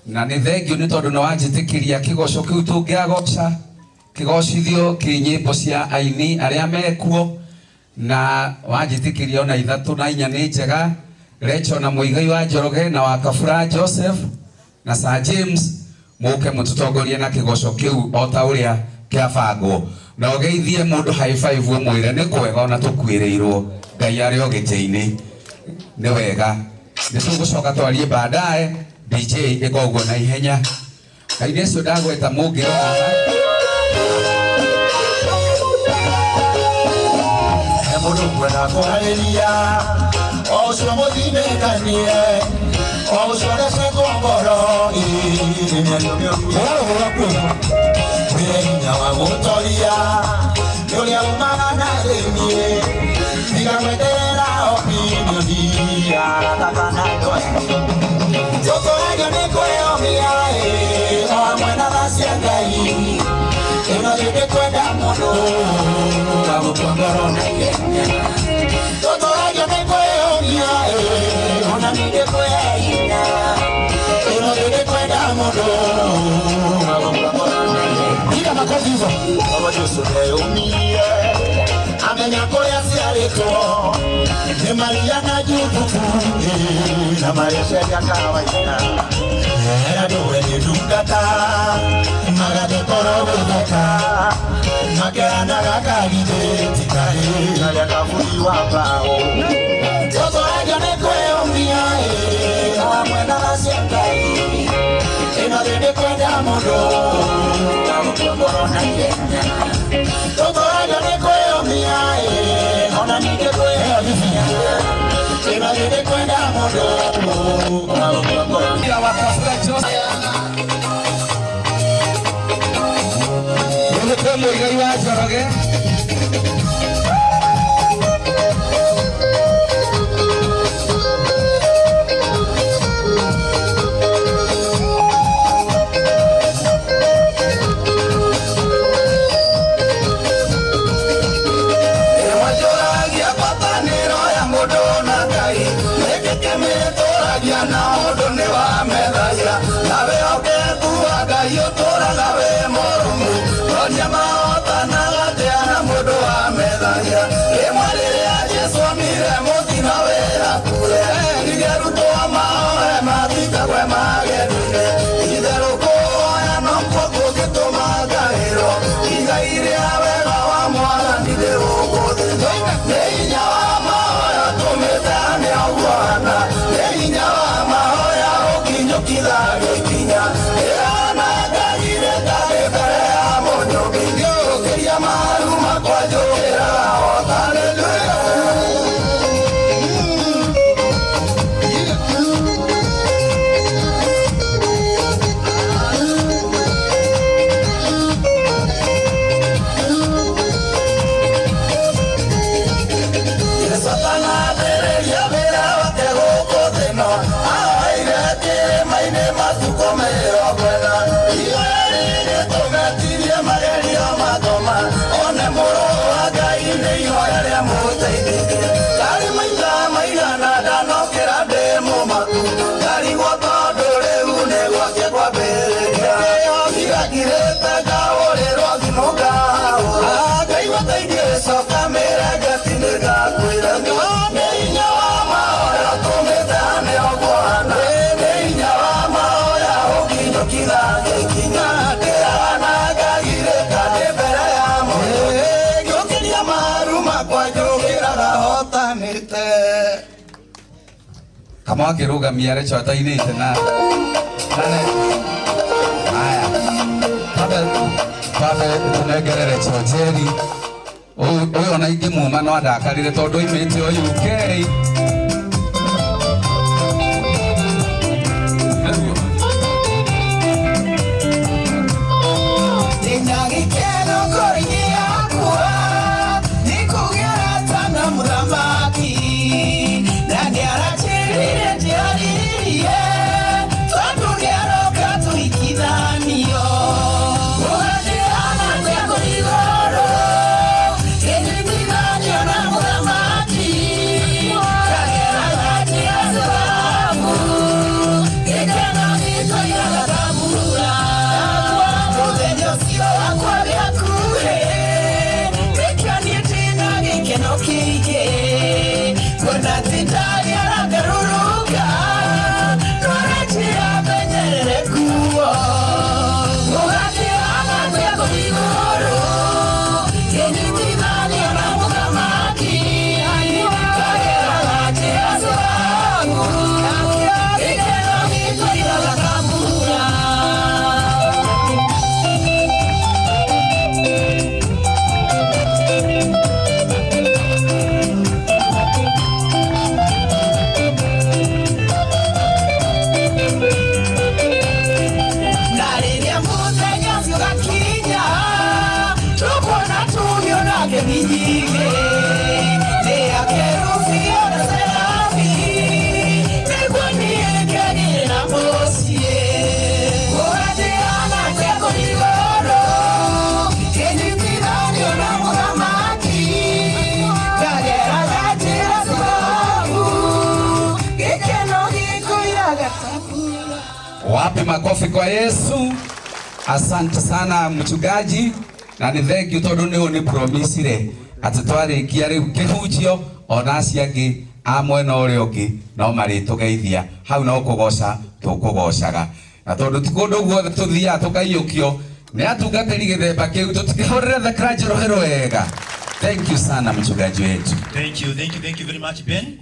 Na nĩ thengio nĩ tondũ nĩ wanjĩtĩkĩria kĩgoco kĩu tũngĩagoca kĩgocithio kĩ nyĩmbo cia aini arĩa mekuo na wanjĩtĩkĩria ona ithatũ na inya nĩ njega. Recho na Muigai wa Njoroge na wa Kabura Joseph na Sir James mũke mũtũtongorie na kĩgoco kĩu o ta ũrĩa kĩabangwo na ũgeithie mũndũ high five ũmwĩre nĩ kwega ona tũkuĩrĩirwo Ngai arĩ o gĩtĩ-inĩ nĩ wega. Nĩ tũgũcoka twarie baadaye. DJ ĩka ũguo na ihenya. Aini acio ndagweta mũngĩrora He mũndũ ngwenda kwarĩria o ũcio mũtindĩkanie o ũcio ũrecetwo ngoro ĩ, nĩ mĩario mĩũru Ũrarũgũra kuo. Wĩre hinya wa gũtoria nĩ ũrĩa umaga na thĩiniĩ tiga gweterera opinioni arata kana andũ angĩ tũtũragio nĩ kwĩyomia ĩ, o hamwe na tha cia Ngai ĩno thĩ ndĩkwenda mũndũ wa gũkua ngoro na ihenya tũtũragio nĩ kwĩyomia ĩ, ona ningĩ kwĩhinya ĩno thĩ ndĩkwenda mũndũ wa gũkua ngoro na ihenya. Piga makofi hizo. Baba Jesu ndeyũmirie amenya kũrĩa ciarĩtwo nĩ Maria na Jusufu ĩ, na Maria ciaria kawaida era ndũwe nĩ ndungata magathiĩ gũtheka makeranaga kagithĩ ti kahĩĩ karĩa kaburi wa mbaũ tũtũragio nĩ kwĩyũmia ĩ, o hamwe na tha cia Ngai ĩno thĩ ndĩkwenda mũndũ wa gũkua ngoro na ihenya tũtũragio nĩ kwĩyũmia ĩ, ona ningĩ kwĩhinya ĩno thĩ ndĩkwenda mũndũ wa gũkua ngoro ya wa Kabura Joseph. Rĩu kwĩ Muigai wa Njoroge. Ĩmwe ngwatanĩro ya mũndũ na Ngai nĩkĩ kĩmĩtũragia na ũndũ nĩ wa methagia na wĩhokeku wa Ngai ũtũraga wĩ mũrũmu toria mahotanaga atĩa na mũndũ wa methagia rĩmwe rĩrĩa Jesũ onire mũtino wĩ hakuhĩ erire arutwo mahoe matikagwe magerio-inĩ itherũ kũhoya nokuo kũngĩtũma ngaĩrwo igai rĩa wega wa Mwathani rĩ gũkũ thĩ nĩ hinya wa mahoya tũmĩte ane ũguo hana nĩ hinya wa mahoya ũkinyũkithagia ikinya ĩranangagire ndarĩ mbere ya mũnyũmbi ngĩũkĩria maru makwa njũkĩraga hotanĩru. Yesu atanambĩrĩria wĩra wake gũkũ thĩ ĩno ahoeire kĩrĩma-inĩ matukũ 40 ihoya rĩrĩtũmetirie magerio matoma one mũrũ wa Ngai nĩ ihoya rĩamũteithirie ndarĩ maita maigana ndanokĩra ndĩ mũmaku ndarigwo tondũ rĩu nĩ gwake kwambĩrĩria kĩo gĩgakirĩte ngahũrĩrwo thimũ ngahũra ngaigua ta ingĩcoka mĩrenge tinĩgakwĩra nĩ hinya wa mahoya tũmĩte ane ũguo hana nĩ hinya wa mahoya ũkinyũkithagia ikinya ndĩranangagirĩka ndĩ mbere ya mũndũ ngĩũkĩria maru makwa njũkĩraga hotanĩte. Kama akĩrũgamia Recho atainĩte na nane. Haya, twambe twambe tũnengere Recho Njeri ũyũ ũyũ ona ingĩmuma no andakarĩre tondũ oimĩte o UK. Nĩguo. Ndĩna gĩkeno ngoro-inĩ yakwa nĩ kũgĩa arata na mũthamaki na nĩaranjĩrire ndĩarĩrĩrie tondũ nĩaroka tũhikithanio ũganjĩrana kũrĩa igũrũ kĩnyitithanio na mũthamaki. Wapi makofi kwa Yesu? Asante sana mchungaji, na nĩ thank you tondũ nĩ ũni promisire atĩ twarĩkia rĩu kĩhunjio ona acio angĩ a mwena ũrĩa ũngĩ no marĩtũgeithia hau, no kũgoca tũkũgocaga, na tondũ ti kũndũ guothe tũthiaga tũkaiyũkio nĩ atungatĩri gĩthemba kĩu, tũtikĩhũrĩre the clergy rũhĩ rwega. Thank you sana, mchungaji wetu. Thank you, thank you, thank you very much, Ben.